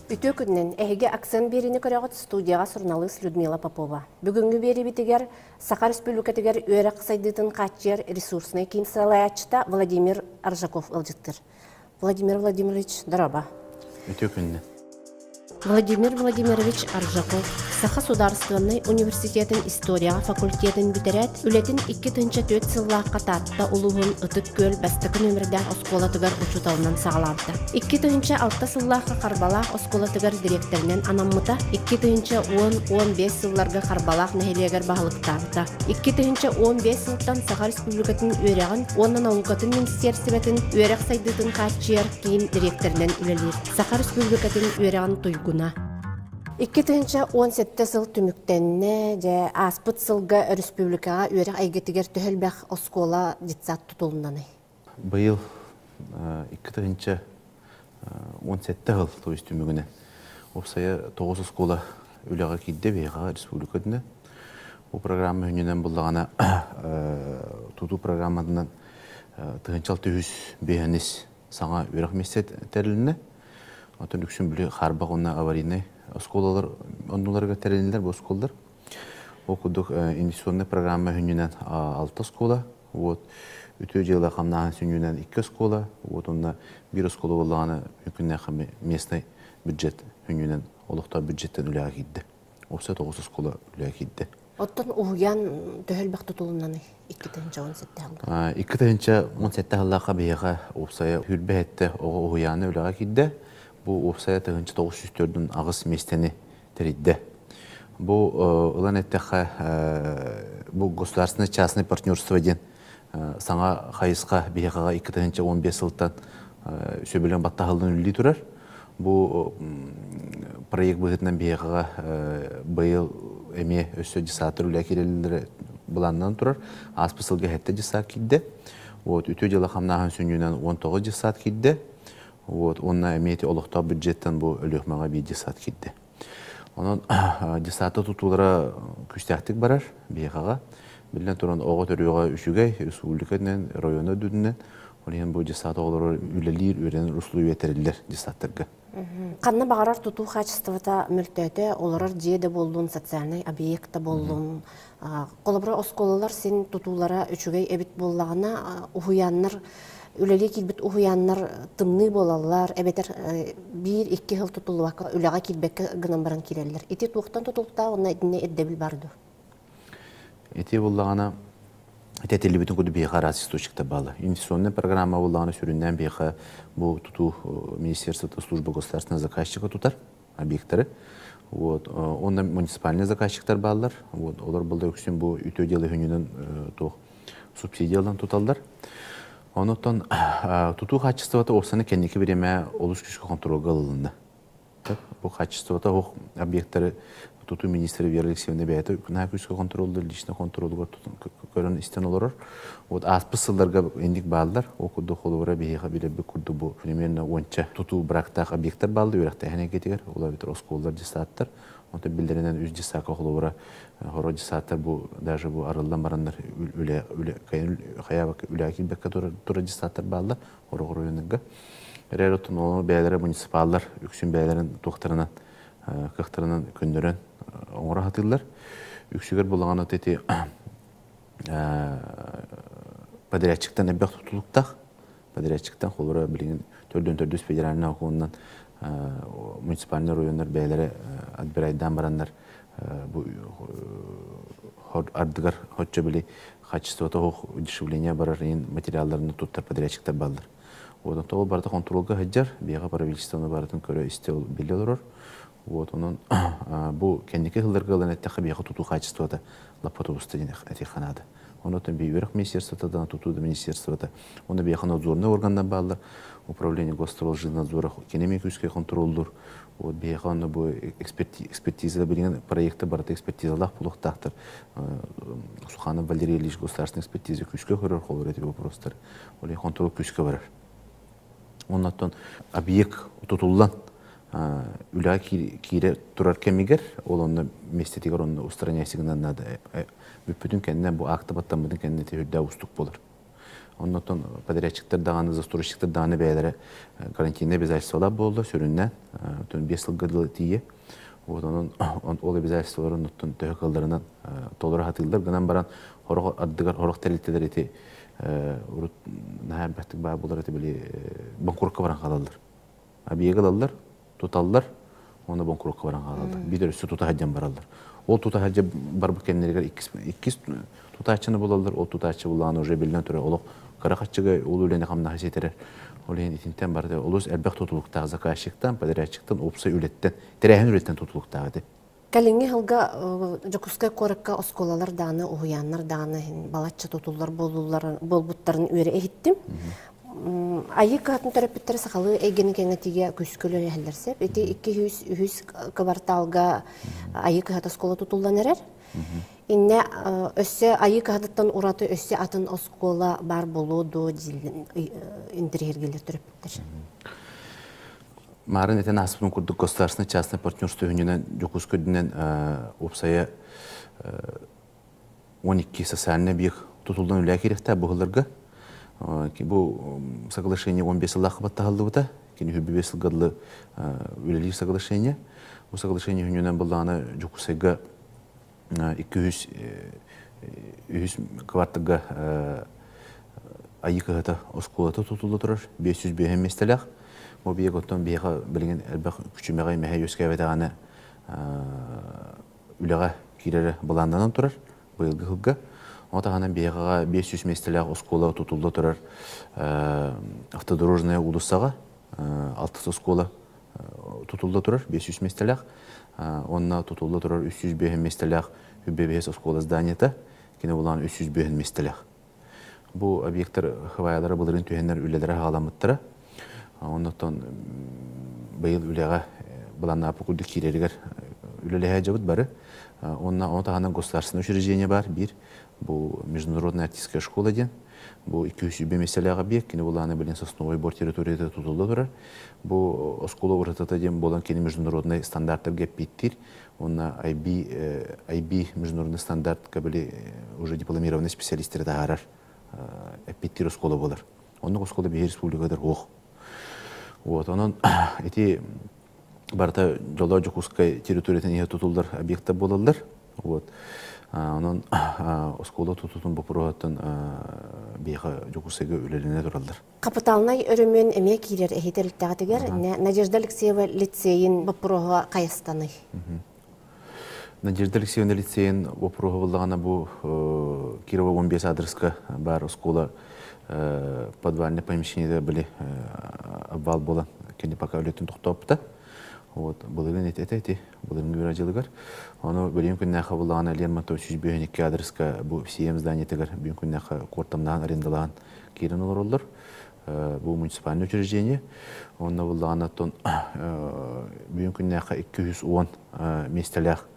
Үтүө күнүнэн эһиги Акцент биэриини көрөҕүт студияҕа суруналыыс Людмила Попова. Бүгүҥҥү биэриибитигэр Саха Республикатыгар үөрэх сайдыытын хааччыйар ресурснай киин салайааччыта Владимир Аржаков ыалдьыттыр. Владимир Владимирович, дороба. Үтүө күннэ. Владимир Владимирович Аржаков Саха судаарыстыбаннай университетын историяҕа факультетын бүтэрээт, үлэтин 2004 сыллаахха Таатта улууһун Ытык Күөл бастакы нүөмэрдээх оскуолатыгар учууталынан саҕалаабыта. 2006 сыллаахха Харбалаах оскуолатыгар дириэктэринэн анаммыта, 2010-15 сылларга Харбалаах нэһилиэгэр баһылыктаабыта. 2015 сылтан Саха Республикатын үөрэҕин уонна наукатын министиэристибэтин үөрэх сайдыытын хааччыйар киин дириэктэринэн үлэлиир. Саха Республикатын үөрэҕин туйгуна. 2017 сыл түмүктэннэ, дьэ ааспыт сылга өрөспүүбүлүкэҕэ үөрэх эйгэтигэр төһө элбэх оскуола, детсад тутулуннаный? Быйыл 2017 сыл, то есть түмүгүнэн уопсайа тоҕус оскуола үлэҕэ киирдэ биһиэхэ республика үрдүнэн. Бу программа хүнүнэн буллаҕына тутуу программатынан тыһынчал түһүс биһэнис саҥа үөрэх миэстэ тэрилиннэ. Оттон үксүн били хаарбах уонна аварийнай оскуолалар оннуларыгар тэрилиннилэр бу оскуолалар. Ол курдук инвестиционнай программа хүнүнэн алта оскуола, вот үтүө дьыала хамнааһын сүнньүнэн икки оскуола, вот онно биир оскуола буоллаҕына күннээх местный бюджет хүнньүнэн олохтоох бюджеттэн үлэҕэ киирдэ. Уопсай тоҕус оскуола үлэҕэ киирдэ. Оттон уһуйаан төһө элбэх тутулуннаный? 2017 сылга. 2017 сыллаахха биһиэхэ уопсайа сүүрбэ сэттэ оҕо уһуйаана үлэҕэ киирдэ. Бу уопсайа тыһыынча 948 миэстэни тэрийдэ. Бу ылан эттэххэ, бу государственное частное партнерство диэн саҥа хайысха биһиэхэҕэ 2015 сылтан сөбүлэҥ баттаһыллан үлэлии турар. Бу проект быһыытынан биһиэхэҕэ быйыл эмиэ өссө десантар үлэ киирэллэрэ былааннанан турар. Ааспыт сылга сэттэ десант киирдэ. Вот үтүө дьыала хамнааһын сүнньүнэн 19 десант киирдэ. Вот уонна эмиэ ити олохтоох бюджеттан бу Өлүөхүмэҕэ биир десант киирдэ. Онон десанта тутуулара күүстээхтик барар биһиэхэҕэ. Биллэн туран, оҕо төрүөҕэ үчүгэй, республика үрдүнэн, района үрдүнэн. Ол иһин бу десант оҕолоро үлэлиир, үөрэнэр условия тэриллэр десанттарга. Ханна баҕарар тутуу хаачыстыбата мөлтөөтө, олорор дьиэ да буоллун, социальнай объект да буоллун. Холобура, оскуолалар син тутуулара үчүгэй эбит буоллаҕына, уһуйааннар үлэлии киирбит уһуйааннар тымныы буолаллар, эбэтэр биир-икки сыл тутуллубакка үлэҕэ киирбэккэ гынан баран киирэллэр. Ити туохтан тутулуктаах уонна итиннэ ирдэбил бар дуо? Ити буоллаҕына ити этиллибитин курдук биһиэхэ араас источниктар бааллар. Инвестиционнай программа буоллаҕына сүрүннээн биһиэхэ бу тутуу министерствота служба государственного заказчика тутар объекттары. Вот, онно муниципальный заказчиктар бааллар. Вот, олор балда үксүн бу үтүө дьыала хүнүнэн туох субсидия ылан туталлар. Онуттан тутуу хаачыстыбата уопсаны кэнники бириэмэ олус күүскэ хонтуруолга ылылынна. Бу хаачыстыбата суох объекттары тутуу министрэ Вера Алексеевна бэйэтэ наһаа күүскэ контроллуур, лично контролугар көрөн истэн олорор. Вот ааспыт сылларга инник бааллар. Ол курдук холобура биһиэхэ билэрбит курдук бу примерно уонча тутуу брактаах объекттар бааллар үөрэхтээһин эйгэтигэр. Ол эбэтэр оскуолалар, десааттар. Онтон биллэринэн үс десака холобура хоро десааттар бу даже бу арыллан бараннар үлэ үлэ хайаабакка үлэҕэ киирбэккэ турар десааттар бааллар орох оройуоннарга. Эрээр оттон ону бэйэлэрэ муниципаллар үксүн бэйэлэрин туохтарынан кыахтарынан көннөрөн оҥоро сатыыллар. Үксүгэр булаҕана ити подрядчиктан элбэх тутулуктаах. Подрядчиктан холобура билигин төрдүн төрдүс федеральный окуонунан муниципальный районнар бэйэлэрэ отбирайдаан бараннар бу ардыгар хоччо били качествота суох удешевление барар иһин материалларын туттар подрядчиктар бааллар. Вот ол барыта хонтуруолга сылдьар, биһиэхэ правительствоны барытын көрө-истэ билэ олорор. Вот онон бу кэнники сылларга ылан эттэххэ биһиэхэ тутуу качествота лаппа тубуста диэн этиэххэ наада. Онон би үөрэх министерствота да тутуу да министерствота онно биһиэхэ надзорный органнар бааллар управление госстройлжизнадзора кини эмиэ күүскэ контроллуур. Вот биһиэхэ онно бу экспертиза билигин проекты барыта экспертизалаах буолуохтаахтар. Суханов Валерий Ильич государственная экспертиза күүскэ көрөр холор эти вопростар. Ол хонтуруол күүскэ барар. Оннотон объект тутуллан Үлэҕэ киирэ турар кэмигэр, ол онно миэстэтигэр онно устраняйсыгынан наада. Бүппүтүн кэннэ, бу акта баттаммытын кэннэ үрдэ устук болар. Оннотон подрядчиктар даҕаны, застройщиктар даҕаны бэйэлэрэ гарантийный обязательстволар буолла, сүрүннээн, отон 5 сылга дылы тиийэ. Вот онон ол обязательстволарын оттон төһө кылларынан толору хатыыллар гынан баран, хорох ардыгар хорох тэрилтэлэр ити урут наһаа элбэхтик баар буолар эти били банкротка баран хаалаллар. Объект ылаллар, туталлар, уонна банкротка баран хаалаллар. Биир өссө тута сылдьан бараллар. Ол тута сылдьан барбыт кэмнэригэр иккис тутааччыны булаллар, ол тутааччы буллаҕына уже биллэн турар олох кыра хаччыга ол үлэни хамнаһы ситэрэр. Ол иһин итинтэн барыта олус элбэх тутулуктаах заказчиктан, подрядчиктан, уопсай үлэттэн, тэрээһин үлэттэн тутулуктаах этэ. Кэлиҥҥи сылга Дьокуускай куоракка оскуолалар даҕаны, уһуйааннар даҕаны балачча тутуллар буолбуттарын үөрэ иһиттим. Айыы кыһатын төрөппүттэрэ сахалыы эйгэни кэҥэтиигэ күүскэ үлэлэһэллэр сөп. Ити 203 кыбартаалга Айыы кыһата оскуола тутуллан эрэр. Иннэ өссө Айыы кыһатыттан ураты өссө атын оскуола баар буолуо дуо диэн интэриэһиргииллэр төрөппүттэр. Марын этэн ааспытын курдук государственный частный партнерство үһүнүнэн Дьокуускай үрдүнэн уопсайа 12 социальный объект тутуллан үлэ киириэхтээх быһыларга. Бу соглашение 15 сыллаах баттаһыллыбыта. Кини 25 сылга дылы үлэлиир соглашение. Бу соглашение үһүнүнэн буллаҕына Дьокуускайга 200 үһүс кварталга Айыы кыһата оскуолата тутулла турар 505 миэстэлээх. Бу объект оттон биһиэхэ билигин элбэх күчүмэҕэй мэһэй үөскээбэтэҕинэ үлэҕэ киирэрэ былааннанан турар быйылгы сылга. Ол таһынан биһиэхэҕэ 500 миэстэлээх оскуола тутулла турар Автодорожная уулуссаҕа алтыс оскуола тутулла турар 500 миэстэлээх. Онно тутулла турар 305 миэстэлээх Үббэбиэс оскуола зданиета, кини булаан 305 миэстэлээх. Бу объектар хыбаайалара былырыын түһэннэр үлэлэрэ хаҕаламмыттара. Оннуттан быйыл үлэҕэ былааннааппыт курдук киирэригэр үлэлэһэ дьабыт бары. Онно ону таһынан государственное учреждение бар биир. Бу Международная артистская школа диэн. Бу 220 миэстэлээх объект, кини булааны билин Сосновой бор территорията тутулла турар. Бу оскуола уратыта диэн буолан кини международный стандарттарга эппиэттиир. Уонна IB, IB международный стандартка били уже дипломированный специалисттери таһаарар эппиэттиир оскуола буолар. Оннук оскуола биһи республикатыгар суох. Вот, онон ити барыта Дьоло Дьокуускай территориятын иһэ тутуллар объекттар буолаллар. Вот. Онон оскуола тутуутун боппуруоһуттан биһиэхэ Дьокуускайга үлэлэнэ тураллар. Капиталнай өрөмүөн эмиэ киирэр эһи тэрилтэҕитигэр Надежда Алексеева лицейин боппуруоһа хайастаный? Надежда Алексеевна лицейин боппуруоһа буллаҕына бу Кирова 15 аадырыска баар оскуола подвальное помещениеда били обвал буолан кини пока үлэтин тохтооппута. Вот былырыын эти эти былырыын үөрэ дьылыгар. Ону билим күннээхэ буллаҕына Лермонтов 152 аадырыска бу СИЭМ зданиетыгар бүгүн күннээхэ куортамнаан арендалаан киирэн олороллор. Бу муниципальное учреждение. Онно буллаҕына оттон бүгүн күннээхэ 210 миэстэлээх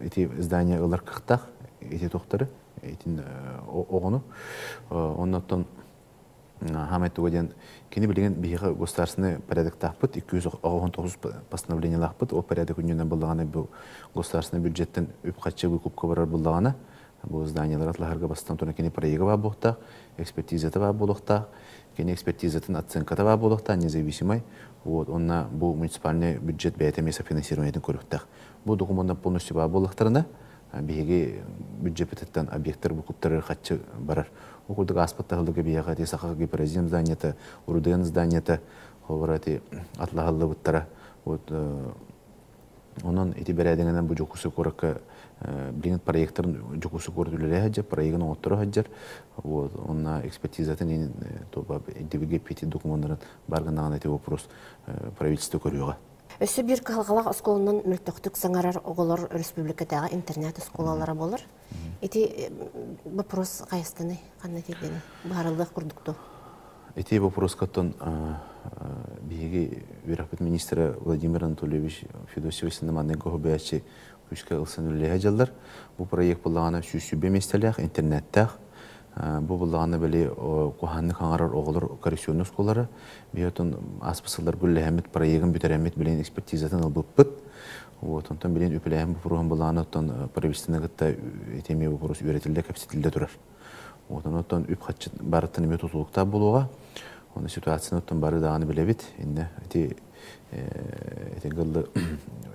ити здание ылар кыахтаах ити тохтары итин оҕону. Оннуттан хаамай туга диэн кини билигин биһиэхэ государственный порядоктаахпыт 299 постановлениелаахпыт. Ол порядок үннүнэн буллаҕына бу государственный бюджеттен үп-харчы выкупка барар буллаҕына бу зданиялар атлаһарга бастан туран кини проега баар буолуохтаах, экспертизата баар буолуохтаах, кини экспертизатын оценката баар буолуохтаах, независимый. Вот, онно бу муниципальный бюджет бэйэтэ эмиэ софинансированиетын көрүөхтээх. Бу докумуоннар полностью баар буоллахтарына, биһиги бюджеппититтэн объекттар выкуптары хаччы барар. Ол курдук ааспыт таһыллыга биһиэхэ ити Саха гипрозем зданиета, РУДН зданиета, холобура ити атлаһыллыбыттара. Вот онон ити бэрээдэгинэн бу Дьокуускай куоракка билигин проекттарын Дьокуускай куорат үлэлэһэ сылдьар, проегын оҥотторо сылдьар. Вот онно экспертизатын ирдэбилгэ эппиэти докумуоннарын бар гынаҕына ити вопрос правительство көрүөҕэ. Өссө биир кыһалҕалаах оскуоланан мөлтөхтүк саҥарар оҕолор республикатааҕы интернат оскуолалара буолар. Ити вопрос хайастаный, ханна тиийдиний? Быһаарыллыах курдук дуо? Ити вопроскаттан биһиги үөрэхпит министрэ Владимир Анатольевич Федосьевич Сынаманныга хобящий күүскэ ылсан үлэлэһэ дьаллар. Бу проект буллаҕына 120 миэстэлээх, интернеттээх. Бу буллаҕына били куһааннык хаҥарар оҕолор коррекционный оскуолалара. Биһиотон ааспыт сыллар гүллэһэммит проегын бүтэрэммит билин экспертизатын ылбыппыт. Вот, онтон билин үпүлээһин боппуруоһун былаана оттон правительствоны кытта итими вопрос үөрэтиллэ, кэпсэтиллэ турар. Вот, онтон үп хаччы барыттан эмиэ тутулуктаах буолуоҕа. Оны ситуацияны оттон бары даҕаны билэбит. Инне ити ити гыллы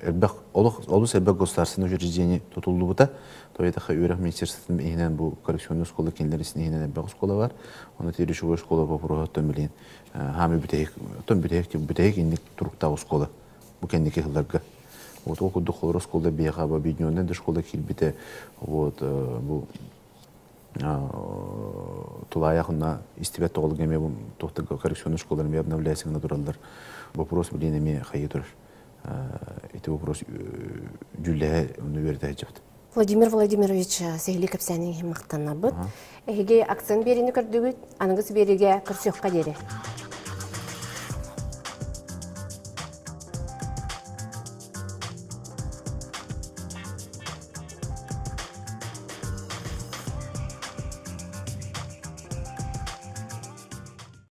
элбэх олох олус элбэх государственное учреждение тутуллубута. То это үөрэх министерствотын иһинэн бу коррекционный школа кинилэр иһинэн элбэх школа бар. Оны ти речевой школа вопроһоттон билин хаами бүтэһик оттон бүтэһик бүтэһик инник туруктаах школа бу кэнники сылларга. Вот ол курдук холор школа биэха объединенная да школа киирбитэ вот бу тулаайах уна истибэт тоҕолук эмиэ туохта коррекционный школалар эмиэ обновляется гына тураллар. Вопрос билин эмиэ хайы турар. Ити вопрос дьүүллэһэ уну үөрэтэ сылдьабыт. Владимир Владимирович, сиһилии кэпсээниҥ иһин махтанабыт. Эһиги акцент биэриини көрдүгүт, аныгыс биэриигэ көрсүөххэ диэри.